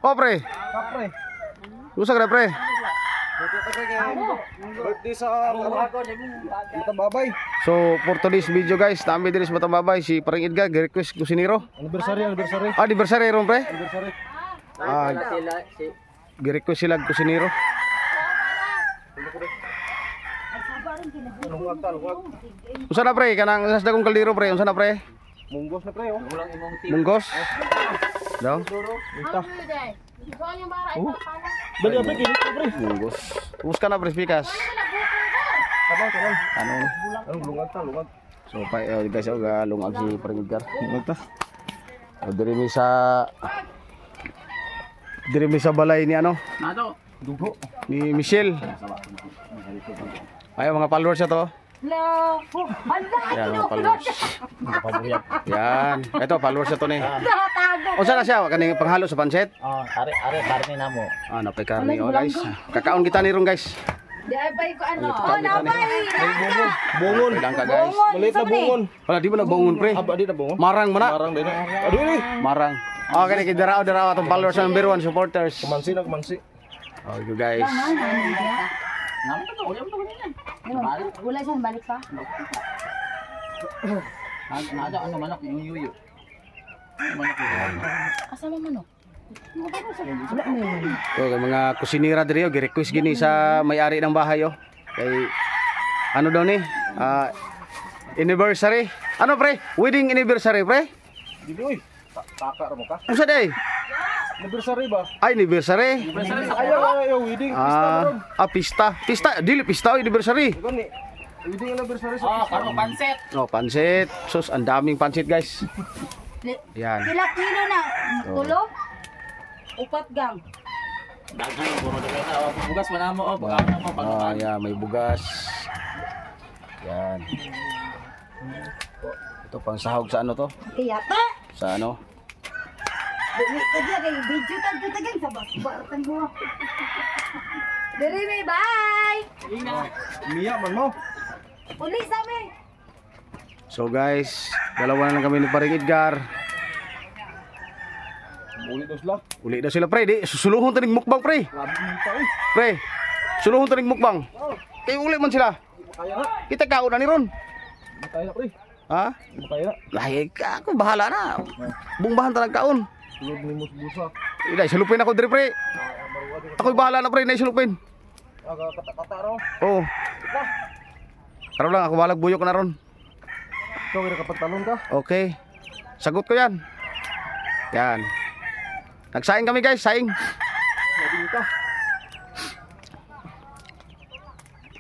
Oh, pre. Kapre. Usa ka na, pre. Birthday sa Matababay. So, for today's video, guys, nami diri sa Matababay si Paring Edgar, gi-request kusinero. Anniversary, anniversary. Ah, anniversary ron, pre. Anniversary. Ah, gi-request sila kusinero. Lungag ta, lungag. Unsa na, pre? Kanang sa dagong kaldero, pre. Unsa na, pre? Munggos na, pre, oh. Munggos. Daw. Ita. Oh. Dali pre, kini pre. Munggos. Ubus ka na, pre, pikas. Tabang, tabang. Ano? Ano, lungag ta, lungag. So, pa, guys, oh, lungag si Paring Edgar. Lungag ta. Oh, diri mi sa balay ni ano? Dugo. Ni Michelle. Ay, mga followers na to. Hello. Hala, Yan, mga followers. Yan. Ito, followers na to ni. Natago. Unsa na siya? Kaning panghalo sa pansit? Oh, are are karne na mo. Ah, napay karne, oh, guys. Kakaon kita ni ron, guys. Di ay pay ko ano. Ay, Oh, napay. Bungon. Bungon. Lang ka, guys. Maliit na bungon. Wala, di ba na bangon, pre? Aba, di na bungon. Marang man na. Marang din. Aduh ni. Marang. Okay, ni kidarao darao atong followers number 1 supporters. Kumansi na, kumansi. Oh, you guys. Naman to, ulam to kanina. Wala siya balik pa. Nada ano manok yung yuyo. Ano manok yun? Kasama manok. So, kay mga kusinira diri, oh, gi-request gini sa may-ari ng bahay, oh. Kay ano daw ni? Ah, anniversary. Ano, pre? Wedding anniversary, pre? Dili oy. Taka ra mo ka. Unsa day? Anniversary ba? Ay, anniversary. Ayaw, ayaw, wedding. Pista Ah, ron. ah, pista. Pista, dili pista, oh, anniversary. Gani. Wedding anniversary sa Oh, karne pansit. Oh, pansit. Sus, ang daming pansit, guys. Yan. Pila kilo na? Tulo? Upat gang. Daghan puro daghan na. Oh, bugas man mo oh, pagkaon mo pag Ah, yeah, may bugas. Yan. Ito pang sahog sa ano to? Kaya ta. Sa ano? Dili ka diya kay video tag tagang sa bas. Baratan mo. Diri mi bye. Miya man mo. Uli sa mi. So guys, dalawa na lang kami ni Paring Edgar. Uli daw sila. Uli daw sila, pre, di susuluhon taning mukbang, pre. Grabe kita oy. Pre, suluhon taning mukbang. Kay uli man sila. Kaya na. Kita kaon na ni ron. Matay na, pre. Ha? Matay na. Lahi ka, ako bahala na. Bungbahan tanang kaon. Sulod ni mo sa bulsa. Ila, sulupin ako diri, pre. Ako'y bahala na, pre, na sulupin. Aga kata-kata raw. Oo. Karon lang ako balag buyok na ron. Ikaw kaya kapantalon ka. Okay. Sagot ko yan. Yan. Nagsaing kami, guys, saing. Grabe kita.